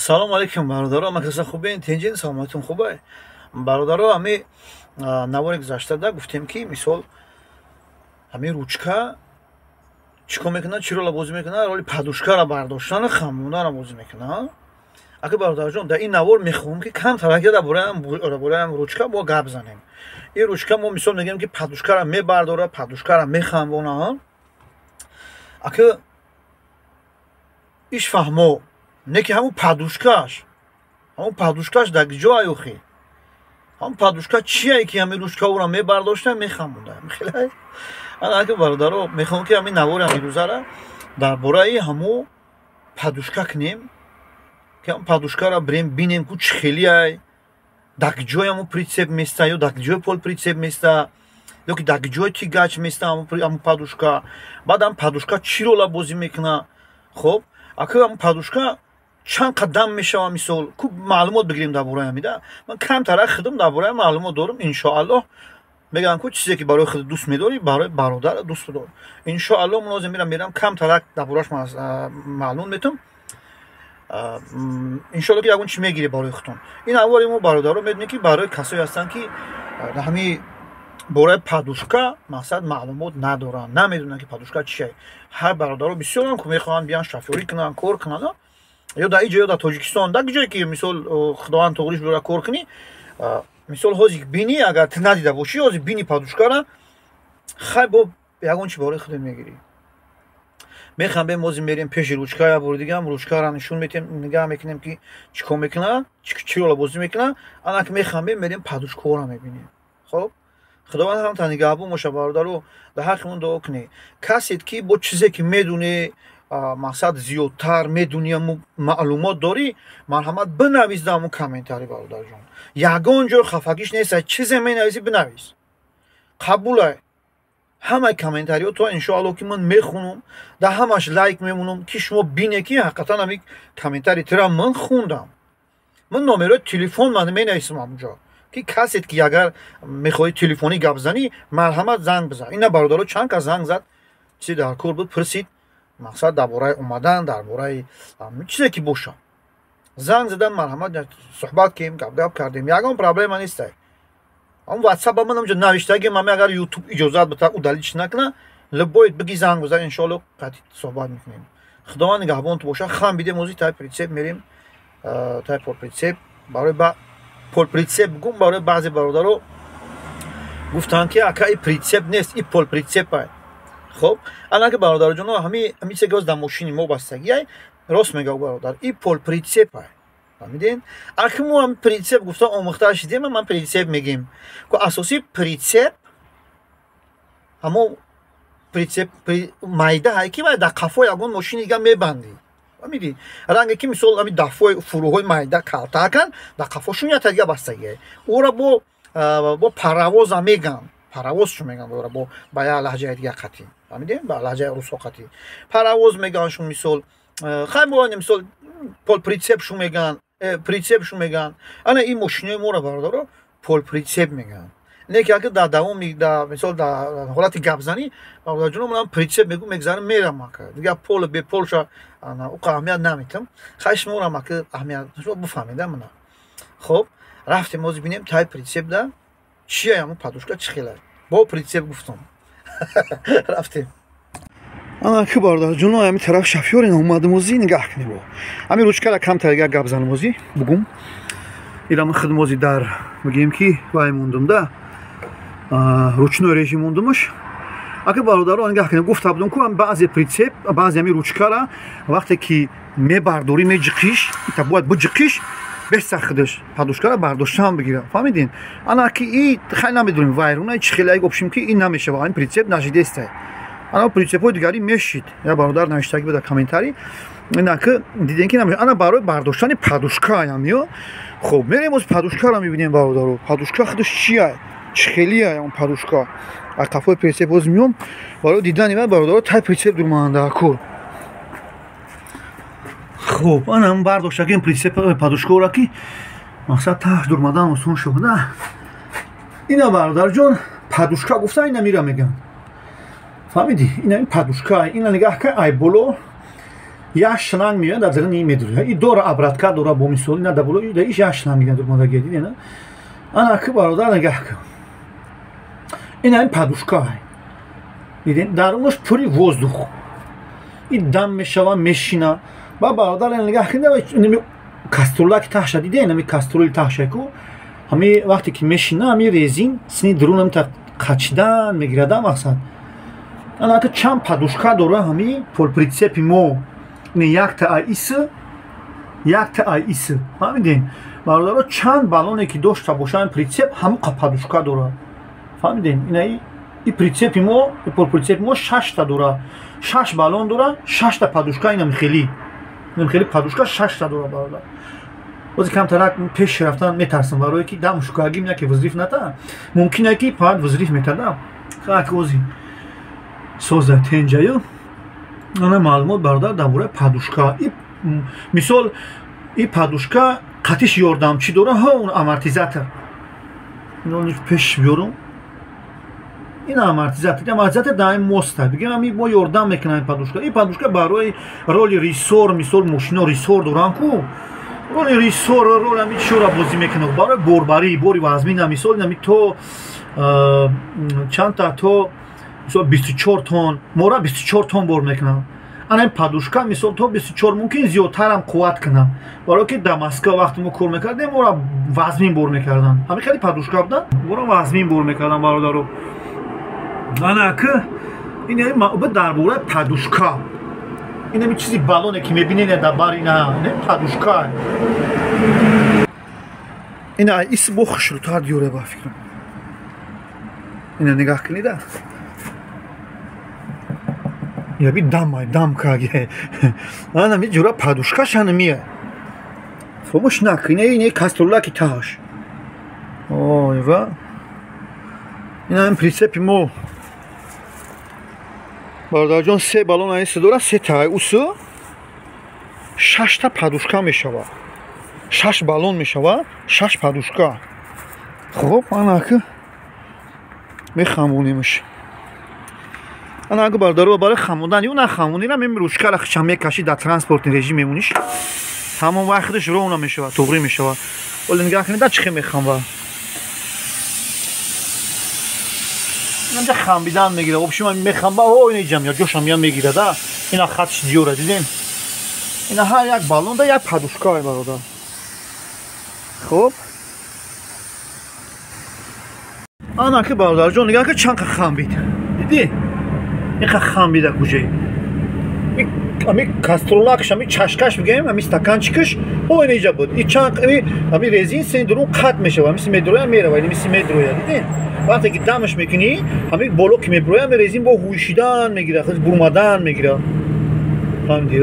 Салому алейкум, бародаро, ама каса хубен, тинҷин, саломатун хубай. Бародаро, ами навори гузаштада гуфтем, ки мисол ҳамин ручка чӣ кор мекунад, чӣ рола бозӣ мекунад, роли подушкара бардоштану хамонара бозӣ мекунад. Ака, бародарҷон, дар ин навор мехоҳем, ки камтараки дар бораи ручка бо гап занем. Ин ручка мо мисол мегӯем, ки подушкара мебардора, подушкара мехамбона. Ака, иш фаҳмо не, ки ҳамун подушкаш дар ҷо аюхи, ҳамун подушка чие, ки ҳамин ручка ӯра мебардошта, мехамонда? Ана, ака, бародаро, мехоҳам, ки ҳамин навори ҳамирӯзара дар бораи ҳамун подушка кунем, ки ҳамун подушкара бирем, бинем, ку чӣ хелиай, дар ҷои ҳамун прицеп места ё дар ҷои полприцеп места, ё ки дар ҷои тягач места ҳамун подушка. Баъд ҳам подушка чӣ рола бозӣ мекунад? Хоб, ака, ҳамун подушка чанд қадам мешава, мисол, ку маълумот бигирем дар бораи ҳамида. Ман камтарак худам дар бораи маълумот дорам, иншоаллоҳ. Мегӯям, ку чизе ки барои худ дӯст медорӣ, барои бародара дӯст бидор. Иншоаллоҳ, ман ҳозир мерам, камтарак дар борааш маълум метум. Иншоалло, ки ягон чи мегирӣ барои худтон. Ин аввали мо, бародаро, медонем, ки барои касое ҳастанд, ки дар ҳамин бораи подушка, мақсад, маълумот надоранд, намедонанд, ки подушка чие. Ҳар бародаро бисёрам, ку мехоҳанд биян, шофёрӣ кунанд, кор кунанд, ё дар иҷо, ё дар Тоҷикистон, дар ҷое ки, мисол, Худованд туғриш бира, кор кунӣ. Мисол, ҳозир бинӣ, агар ту надида бошӣ, ҳозир бини подушкара, хай, бо ягон чи бораи худат мегирӣ. Мехам бем, ҳозир мерем пеши ручка, я бори дигам ручкара нишон метем, нигаҳ мекунем, ки чӣ кор мекунад, чӣ рола бозӣ мекунад. Анак мехам бем, мерем, подушкаҳоро мебинем. Хоб, Худованд ҳамта нигаҳбон боша. Бародаро, дар ҳаққимон дуо кунед. Касед, ки бо чизе ки медонӣ, мақсад, зиёдтар медонӣ, маълумот дорӣ, марҳамат, бинавис дар ҳамун комментарий. Бародарҷон, ягон ҷой хафагиш нест, чизе менависӣ, бинавис, қабулай. Ҳамаи комментариҳо то, иншоалло, ки ман мехунам, дар ҳамаш лайк мемонам, ки шумо бине, ки ҳақиқатан ҳами комментарий тира ман хундам. Ман номерои телефон ман менависам ҳамунҷо, ки касед, ки агар мехоҳӣ телефонӣ гап занӣ, марҳамат, занг бизан. Ина, бародаро, чанд кас занг зад, чизе дар кор буд, пурсид, мақсад, дар бораи омадан, дар бораи чизе ки боша, занг задан, марҳамат, суҳбат кем, гапгап кардем, ягон проблема нестай. Ам Ватсап ман ҳамҷо навиштагим ами, агар Ютуб иҷозат бита, удалить накуна, любой биги, занг бизан, иншоалло, қатъи суҳбат мекунем. Худованд нигаҳбонту боша. Хам бидем, ози тай прицеп мерем, тай полприцеп. Барои полприцеп гум, барои баъзе бародаро гуфтанд, ки ака, и прицеп нест, и полприцепа. Хоб, анаки, бародарҷоно, ҳами чизе ки дар мошини мо бастагиай, рост мега бародар, и полприцепа, фаҳмиден? Аки мо ҳами прицеп гуфта омӯхта шидем, ман прицеп мегем. Ку асоси прицеп ҳамо прицеп майда ҳай, ки вай дар қафо ягон мошини дига мебандӣ, фаҳмидӣ? Ранге ки, мисол, ҳами дафои фуруҳои майда калтакан, дар қафошун ята дига бастагиай, ӯра бо паровоза меган, паровоз шу меган ӯра бо ба як лаҳҷаи дига қатӣ, фаҳмидем? Ба лаҳҷаи русҳо қатӣ паровоз меган шу. Мисол, хай, мо, мисол, полприцеп шу меган, прицеп шу меган. Ана ин мошинои моро, бародаро, полприцеп меган. Не ки ака дар давоми, мисол, дар ҳолати гапзанӣ, бародарҷоно, ман прицеп мегӯм, мегзарам, мерам, ака, дига пол беполша уқа аҳамият наметам. Хай, шуморам, ака, аҳамият, шумо бифаҳмида мана. Хоб, рафтем, ҳозир бинем тай прицеп да чия, ҳамун подушка чӣ хела. Бо прицеп гуфтам, рафтем. Ана ки, бародарҷоно, ҳами тараф шофёрин омадам, озӣ нигаҳ кунем, ҳами ручкара камтар як гап занам, озӣ бугум. Ирам хидм озӣ дар, бигем, ки вай мондум да, ручной режим мондумаш. Ака, бародаро, нигаҳ кунем, гуфта будум, ку баъзе прицеп, баъзе ҳами ручкара вақте ки мебардорӣ, меҷиқиш, та бояд биҷиқиш, беса худаш подушкара бардоштан бигира, фаҳмидин? Ана ки и хай, намедонем, вайруна чӣ хеле, общем, ки ин намешава, ин прицеп нашидестай. Ана прицепҳои дигари мешид. Я бародар навиштагӣ буда комментарий, ина ки дидем, ки ана барои бардоштани подушка ям. Ё хоб, мерем, оз подушкаро мебинем, бародаро, подушка худаш чия, чӣ хелия он подушка. Аз қафои прицеп боз миём барои дидани вай, бародаро, тай прицеп дурмандаакур. Хуб, ана бардоштагим прицеп подушкаро, ки мақсад, тааш дурмадан осон шуда. Ина, бародарҷон, подушка гуфта, ина мира меган, фаҳмидӣ? Ина ин подушка, ина нигаҳ ка, ай боло Як шланг меояд дар даруни ин медурояд. И дора обратка дора бо мисол ина дабуло иш як шланг меояд дурмодаги дидед на? Ана ки бародар нигоҳ кун. Ина ин подушка. Дидед дарунаш пури воздух. И дам мешава, мешина. Ба бародар нигоҳ кун, кастрюля ки таҳша дидед, ами кастрюли таҳша ку ҳами вақте ки мешина, ҳами резин сини дарунам та қачидан мегирада мақсад. Ана ки чанд подушка дора ҳами полприцепи мо. Не якта аис, якта аис. Фаҳмидед? Бародаро чанд баллоне ки дошта бошанд прицеп, ҳамон подушка дора. Фаҳмидед? Ина и прицепи мо, и полприцепи мо 6 та дора. 6 баллон дора, 6 та подушка инам хели. Инам хели подушка 6 та дора бародар. Ози камтарак пеш рафтан метарсам барое ки дам шукагим яке взрыв ната. Мумкин ки пад взрыв метада. Хак ози соза тенҷаю. Ана маълумот бародар дар бораи подушка. И мисол и подушка қатиш ёрдамчӣ дора, ҳа он амортизатор. Ино пеш биёрум. Ин амортизатор, амортизатор дар ин моста. Бигем ами мо ёрдам мекунам ин подушка. Ин подушка барои роли рессор, мисол мошино рессор доран ку. Роли рессор, рол ами чора бозӣ мекунад барои борбарӣ, бори вазмина, мисол ами то чандта то мисол 24 тон, мора 24 тон бор мекунам. Ана ин подушка мисол то 24 мумкин зиёдтарам қувват кунам. Барои ки дар Москва вақте мо кор мекардем, мора вазмин бор мекардан. Ҳамин хеле подушка будан, мора вазмин бор мекардан бародаро. Ана ки ин дар бораи подушка. Ин ҳамин чизи баллоне ки мебинед дар бар ина, ин подушка. Ина ис бо хушрӯтар диёре ба фикрам. Ина нигоҳ кунед. Я би дам дам каге. Ана ми ҷура подушкаш ана мия. Фомӯш накунед, ин кастрюля ки таҳаш. Ой ва. Ина ин прицепи мо. Бародарҷон 3 баллон айси дора, 3 та усу 6 та подушка мешава. 6 баллон мешава, 6 подушка. Хуб, ана ки мехамонемш. Ана ага бародаро барои хамондан ё нахамонира мем ручкара хча мекаши дар транспортный режим мемониш. Ҳамон вақташ ровно мешава, туғри мешава. Оли нигоҳ кунед чӣ мехамва. Инҷа хамбидан мегира. Общем мехамба, о ина ҷам я ҷошам я мегира да. Ина хатш диёра дидем. Ина ҳар як баллон да як подушка бародар. Хуб. Ана ки бародарҷон нигоҳ кун чанд хамбид. Дидӣ? Ин хамбида куҷе. Ами кастрюлакш, ами чашкаш бигем, ами стаканчикаш, о ина иҷа буд. И чанд ами резин сен дурун қат мешава, мисли медроя мерава, ини мисли медроя, дидӣ? Вақте ки дамаш мекунӣ, ами боло ки меброя, ами резин бо ҳуйшидан мегира, бурмадан мегира. Фаҳмидӣ?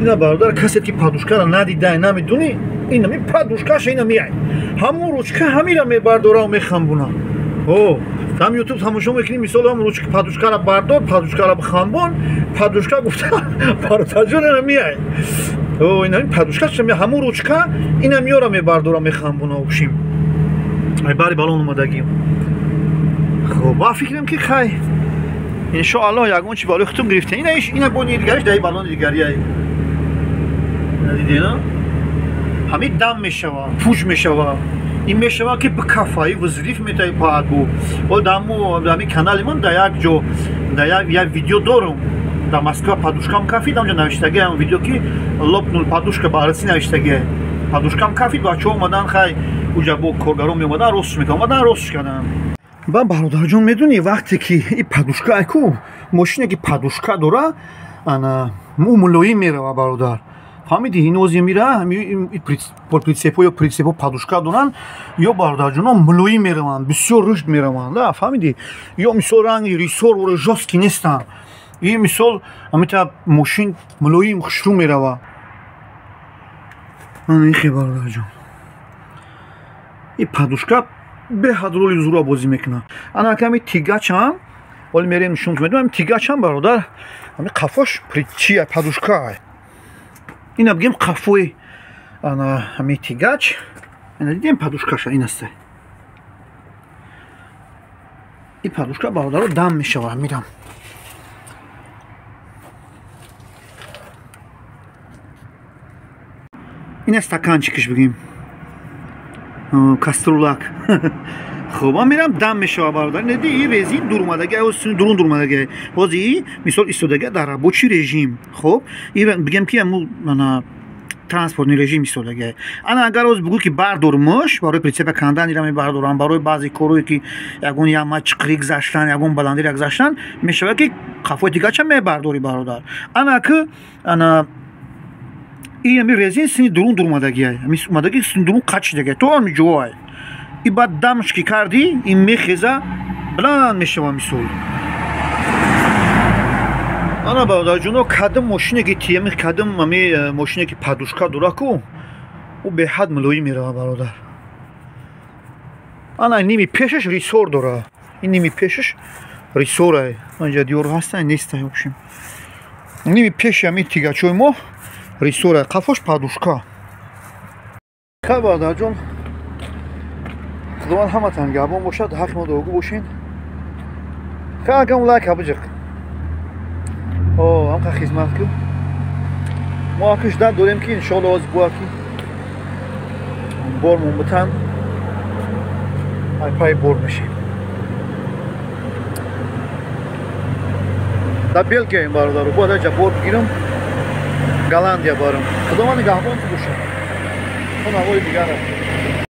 Ина бародар касе ки подушкаро надида, намедунӣ, ин ами подушкаша ина меай. Ҳамон ручка ҳамира мебардора мехамбуна. О, там YouTube тамошо мекунӣ, мисол ҳам ручка подушкаро бардор, подушкаро бихамбон, подушка гуфта бародарҷон ина меай. О, ина подушка ча ҳамон ручка ина меора мебардора мехамбуна общим. Ай бари балон омадагӣ. Хуб, ба фикрам ки хай иншоаллоҳ ягон чи барои худтон гирифта. Ина иш ина бони дигариш дар балони дигари ай. Дидена? Ҳамин дам мешава, пуч мешава. Ин мешава ки бикафаи взрыв метаи падбу. О даму ами канали ман дар як ҷо дар як видео дорум. Дар Москва подушкам кафид, амҷо навиштаги ам видео ки лопнул подушка ба арси навиштаги. Подушкам кафид, бачаҳо омадан хай уҷа бо коргарон меомадан ростш мекарданд, омадан ростш карданд. Ба бародарҷон медонӣ вақте ки и подушка айку мошине ки подушка дора, ана ӯ мулоим мерава бародар. Фаҳмидӣ? Ин ози мира прицепо ё прицепо подушка доранд, ё бародарҷоно мулоим мераванд, бисёр рушд мераванд, да, фаҳмидӣ? Ё мисол ранги рессор оре жёсткий нестанд. И мисол амита мошин мулоим хушрӯ мерава. Ана ихе бародарҷон. И подушка беҳад роли зура бозӣ мекунад. Ана ками тигачам, оли мерем нишон медиҳам, ами тигачам бародар, ами қафош чия подушка. Ина бигем қафои ана ами тигач, ина дидем подушкаша ин аст. И подушка бародаро дам мешава, мирам. Ина стаканчикиш бигем, каструлак. Хуб, ман мерам, дам мешава, бародар. Неди, и резин дурумадаги, дурун дурумадаги. Ҳозир и мисол истодаги дар рабочий режим. Хуб, и бигем ки аму ана транспортный режим истодаги. Ана агар оз бугӯ ки бардормуш, барои прицепа кандан ира мебардорам, барои баъзе корое ки ягон яма чиқирӣ гузаштан, ягон баландира гузаштан, мешавад ки қафои дигача мебардорӣ, бародар. Ана ки ана и ами резин сини дурун дурумадагиай, омадаги сини дурун қачидагиай, то ами ҷоай. И баъд дамш ки кардӣ, ин мехеза, баланд мешава мисол. Ана, бародарҷоно, кадом мошине ки тиами, кадом ами мошине ки подушка дора ку, ӯ беҳад мулоим мерава, бародар. Ана ними пешаш рессор дора, ин ними пешаш рессорай. Анҷа диёр ҳастай, нестай, в общем, ними пеши ами тягачои мо рессорай, қафош подушка. Хай, бародарҷон, худованд ҳаматан габон бошад, ҳаққи мо дуогӯ бошен. Хай, акам лайка биҷиқ, ҳамқа хизмат ку. Мо акиш дад дорем ки иншоалло оз буа ки бормон битан, ай пай бор мешем. Дар Белгияем, бародару, бояд аҷа бор бигирам, Голландия барам. Худованд нигаҳбон ту бошад. То навои дигара.